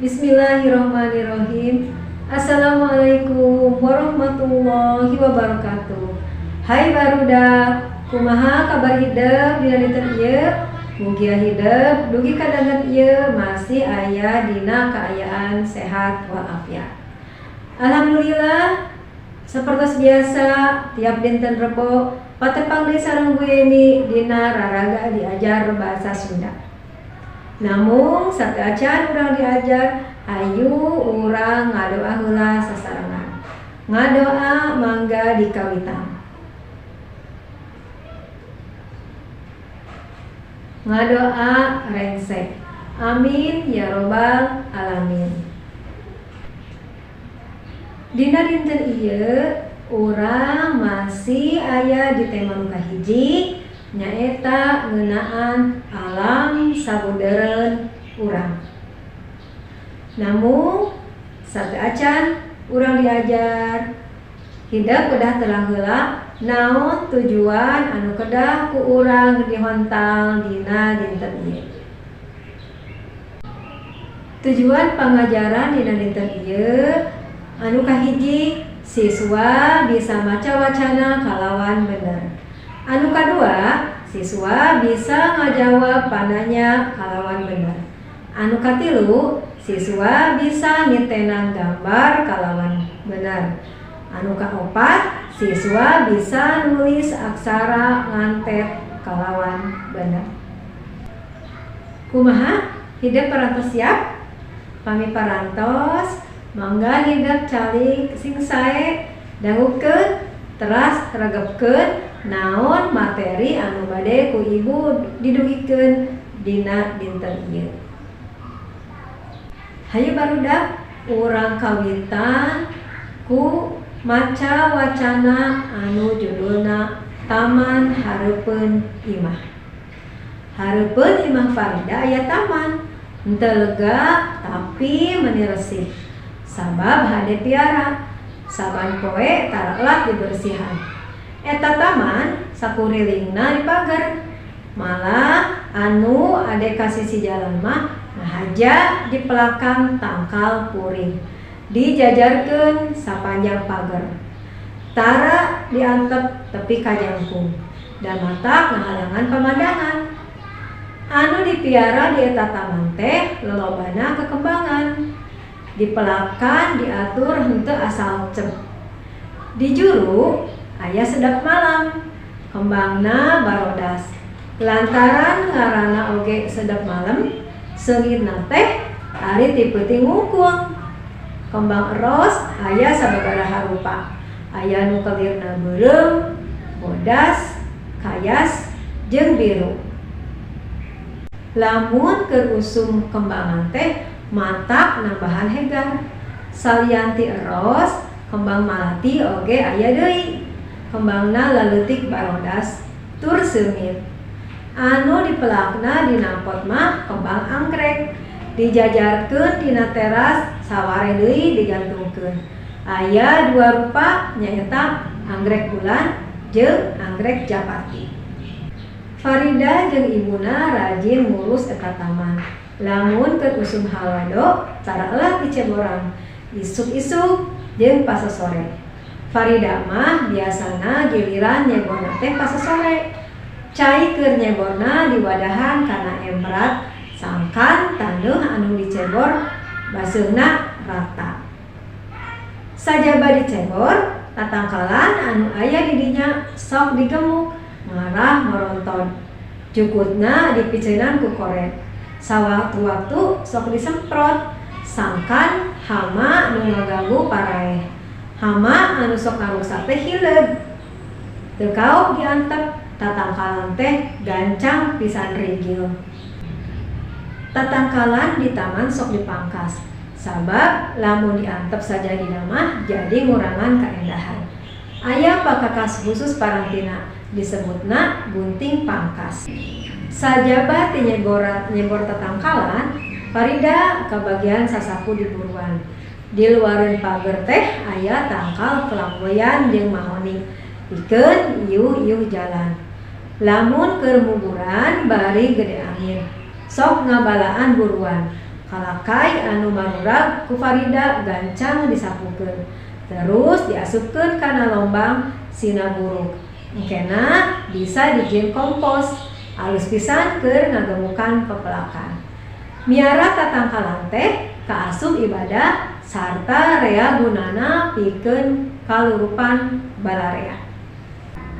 Bismillahirrohmanirrohim. Assalamualaikum warahmatullahi wabarakatuh. Hai barudak, kumaha kabar hidep dina dinten ieu? Mugia hidep dugi ka danget ieu masih aya dina kaayaan sehat walafiat. Alhamdulillah, sapertos biasa tiap dinten Rebo patepang deui sareng Bu Yeni dina raraga diajar bahasa Sunda. Namun sateuacan urang diajar, hayu urang ngadoa heula sasarengan. Ngadoa mangga dikawitan. Ngadoa rengse. Amin ya robbal alamin. Dina dinten ieu urang masih aya di tema nu kahiji, nyaeta ngeunaan alam sabudeureun urang. Namun sateuacan urang diajar, hidep kedah terang heula naon tujuan anu kedah ku urang dihontal dina dinten ieu. Tujuan pangajaran dina dinten ieu anu kahiji, siswa bisa maca wacana kalawan bener. Anu kadua, siswa bisa ngajawab pananya kalawan bener. Anu katilu, siswa bisa nitenan gambar kalawan bener. Anu kaopat, siswa bisa nulis aksara ngantet kalawan bener. Kumaha? Hidep parantos siap? Pami parantos, mangga hidep calik sing sae, dangukeun, teras regepkeun naon materi anu bade ku ibu didugikeun dina dinten ieu. Hayu barudak, urang kawitan ku maca wacana anu judulna Taman Hareupeun Imah. Hareupeun Imah Farida aya taman, henteu lega tapi meuni resik. Sabab hade piara, saban poe tara elat dibersihan. Eta taman sakurilingna dipager. Malah anu ade ka sisi jalan mah ngahaja dipelakan tangkal puring. Dijajarkeun sapanjang pager. Tara diantep tepi ka jangkung. Da matak ngahalangan pamandangan. Anu dipiara di eta taman teh lolobana kekembangan. Dipelakan diatur henteu asal cep. Di juru aya sedap malam, kembangna barodas. Lantaran ngaranna oge sedap malam, seungitna teh ari ti peuting ngungkul. Kembang eros aya sababaraha rupa. Aya nu kelirna beureum, bodas, kayas, jeung biru. Lamun keur usum kembangan teh matak nambahan hegar. Salian ti eros, kembang malati oge aya deui. Kembangna laleutik barodas tur seungit. Anu dipelakna dina pot mah kembang anggrek. Dijajarkeun dina teras saware deui digantungkeun. Aya dua rupa nyaeta anggrek bulan jeung anggrek japati. Farida jeung ibuna rajin ngurus eta taman. Lamun keur usum halodo tara elat diceboran, isuk-isuk jeung pasosore. Farida mah biasana giliran nyeborna teh pasosore. Cai keur nyeborna diwadahan kana emprat sangkan taneuh anu dicebor baseungna rata. Sajaba dicebor, tatangkalan anu aya di dinya sok digemuk ngarah moronton. Jukutna dipiceunan ku koret. Sawaktu-waktu sok disemprot sangkan hama nu ngaganggu paraeh. Hama anu sok ngaruksak teh hileud. Teu kaok diantep, tatangkalan teh gancang pisan rigil. Tatangkalan di taman sok dipangkas, sabab lamun diantep sajadina mah jadi ngurangan kaendahan. Aya pakakas khusus parantina disebutna gunting pangkas. Sajaba ti nyebor tatangkalan, Farida kabagian sasapu di buruan. Di luareun pager teh aya tangkal flamboyan jeung mahoni. Pikeun iuh-iuh jalan. Lamun keur muburan bari gede angin, sok ngabalaan buruan. Kalakai anu marurag ku Farida gancang disapukeun. Terus diasupkeun kana lombang sina buruk. Engkena bisa dijieun kompos. Alus pisan keur ngagemukan pepelakan. Miara tatangkalan teh kaasup ibadah sarta rea gunana pikeun kalurupan balarea.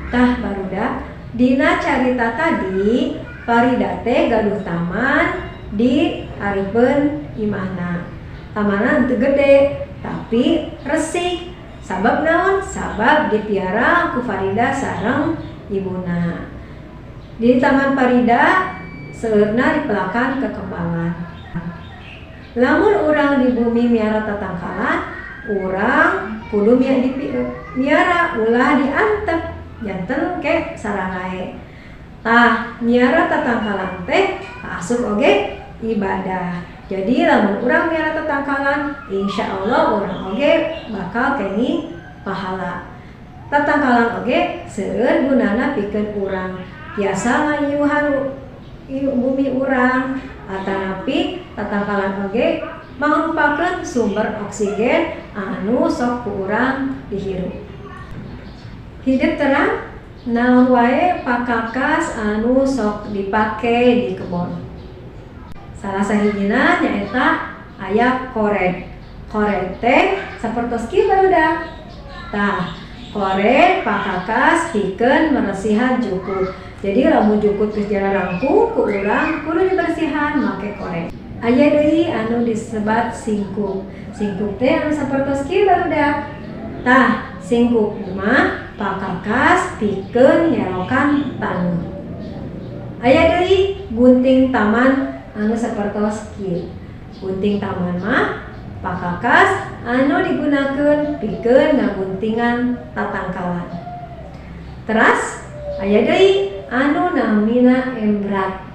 Tah barudak, dina carita tadi Farida teh gaduh taman di hareupeun imahna. Tamanna henteu gede tapi resik. Sabab naon? Sabab dipiara ku Farida sareng ibuna. Di Taman Farida seueurna dipelakan kekembangan. Lamun urang di bumi miara tatangkalan, urang kudu miara ulah diantep janten ke sarangae. Tah, miara tatangkalan teh kaasup oge ibadah. Jadi lamun urang miara tatangkalan, insya Allah urang oge bakal kenging pahala. Tatangkalan oge seueur gunana pikeun urang. Tiasa ngayuhan bumi urang, atanapi tatangkalan oge mangrupakeun sumber oksigen anu sok ku urang dihirup. Hidep terang naon wae pakakas anu sok dipake di kebon. Salah sahijina nyaeta aya kored. Kored teh sapertos kieu barudak. Tah, kored pakakas pikeun meresihan jukut. Jadi lamun jukut geus jarangkung ku urang kudu dibersihan make kored. Aya deui anu disebat singkup. Singkup teh anu sapertos kieu barudak. Tah, singkup mah pakakas pikeun nyerokan taneuh. Aya deui gunting taman anu sapertos kieu. Gunting taman mah pakakas anu digunakeun pikeun ngaguntingan tatangkalan. Teras aya deui anu namina embrat.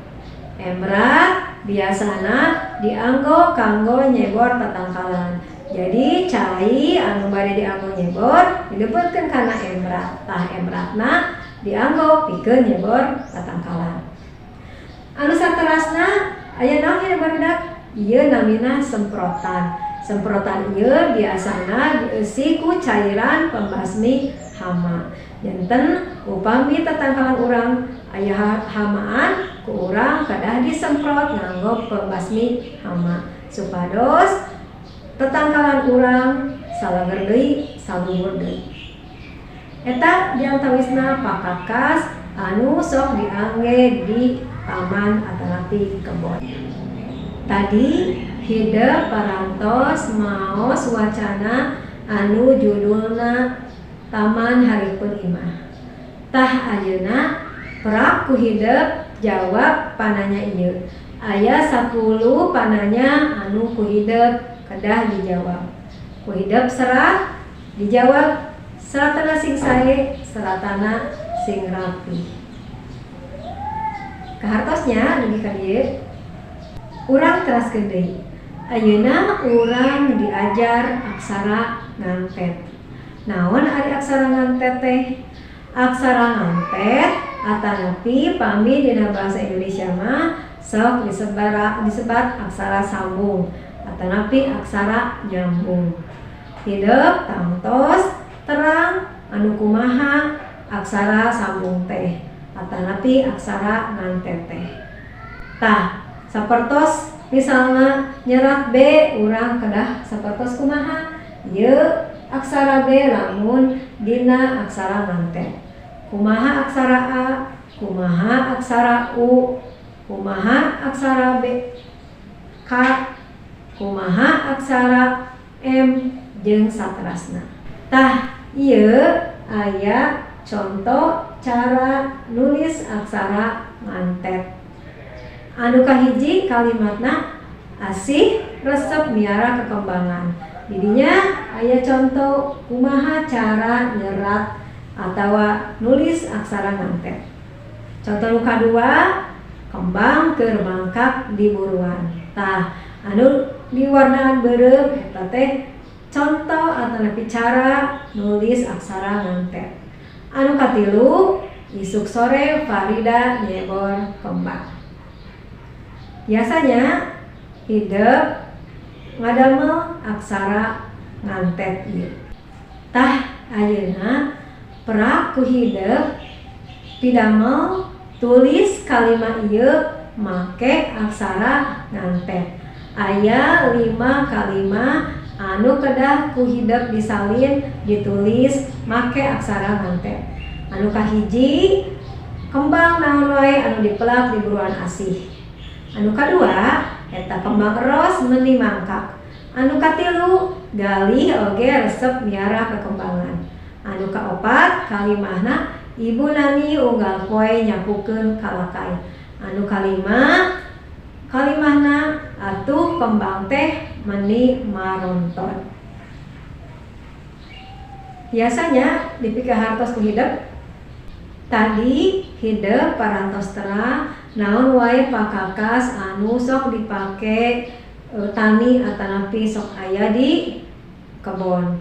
Embrat biasana dianggo kanggo nyebor tatangkalan. Jadi cai anu bade dianggo nyebor dilebetkeun kana embrat. Tah, embratna dianggo pikeun nyebor tatangkalan. Anu saterasna aya naon ieu barudak? Ieu namina semprotan. Semprotan ieu biasana dieusi ku cairan pembasmi hama. Janten upami tatangkalan urang aya hamaan, ku urang kedah disemprot nganggo pembasmi hama supados tetangkalan urang salager deui, salubur deui. Eta diantawisna pakakas anu sok diangge di taman atanapi kebon. Tadi hidep parantos maos wacana anu judulna Taman Hareupeun Imah. Tah, ayeuna prak ku hidep jawab pananya ieu. Aya 10 pananya anu ku hidep kedah dijawab. Ku hidep serat dijawab, seratana sing sae, seratana sing rapi. Kahartos nya dugi ka dieu? Urang teraskeun deui. Ayeuna urang diajar aksara ngantet. Naon ari aksara ngantet teh? Aksara ngantet atanapi pami dina bahasa Indonesia mah sok disebat aksara sambung atanapi aksara nyambung. Hidep tangtos terang anu kumaha aksara sambung teh atanapi aksara ngantet teh. Tah, sapertos misalna nyerat B, urang kedah sapertos kumaha? Ieu aksara B lamun dina aksara ngantet. Kumaha aksara A, kumaha aksara U, kumaha aksara B, K, kumaha aksara M, jeung saterasna. Tah, ieu aya contoh cara nulis aksara ngantet. Anu kahiji kalimatna Asih resep miara kekembangan. Didinya aya contoh kumaha cara nyerat atawa nulis aksara ngantet. Contoh nu kadua, kembang keur mangkak di buruan. Tah, anu diwarnaan beureum eta teh contoh atanapi cara nulis aksara ngantet. Anu katilu, isuk sore Farida nyebor kembang. Biasanya hidep ngadamel aksara ngantet ieu. Tah ayeuna prak ku hidep pidamel tulis kalima ieu make aksara ngantet. Aya 5 kalima anu kedah ku hidep disalin ditulis make aksara ngantet. Anu kahiji kembang naon wae anu dipelak di buruan asih. Anu kadua eta kembang eros meuni mangkak. Anu katilu galih oge resep miara kekembangan. Anu kaopat kalimahna ibu nani unggal poe nyapukeun kalakai. Anu kalima kalimahna atuh kembang teh meni maronton. Biasanya dipikahartos ku hidep. Tadi hidep parantos terang naon wae pakakas anu sok dipake tani atanapi sok aya di kebon.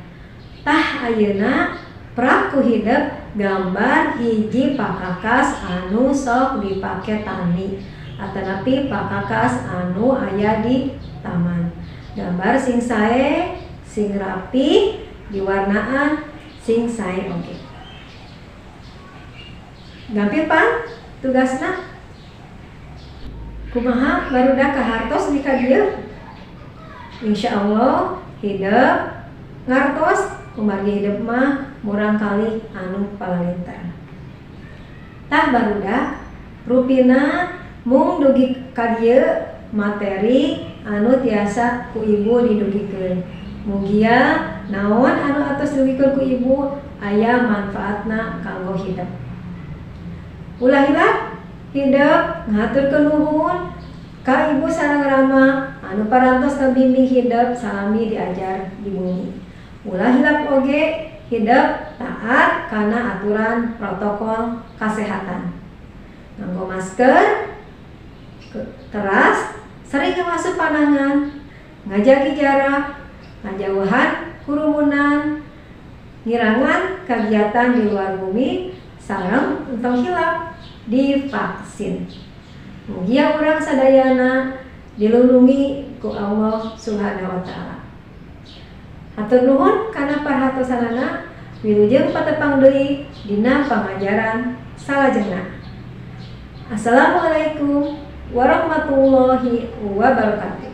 Tah ayeuna prak ku hidep gambar hiji pakakas anu sok dipake tani atanapi pakakas anu aya di taman. Gambar sing sae, sing rapi, diwarnaan sing sae oge. Gampil pan tugasna. Kumaha barudak kahartos di ka dieu? Insyaallah hidep ngartos kumargi hidep mah murang kali anu palalinter. Tah barudak rupina mung dugi ka dieu materi anu tiasa ku ibu didugikeun. Mugia naon anu atos dugikeun ku ibu aya manfaatna kanggo hidep. Ulah hilap hidep ngaturkeun nuhun ka ibu sareng rama anu parantos ngabimbing hidep salami diajar di bumi. Ulah hilap oge hidep taat kana aturan protokol kasehatan. Nganggo masker, teras, sering ngasup panangan, ngajagi jarak, ngajauhan kerumunan, ngirangan kegiatan di luar bumi, sareng entong hilap divaksin. Mugia urang sadayana dilindungi ku Allah Subhanahu wa taala. Hatur nuhun kana parhatosanana, wilujeng patepang deui dina pangajaran salajengna. Assalamualaikum warahmatullahi wabarakatuh.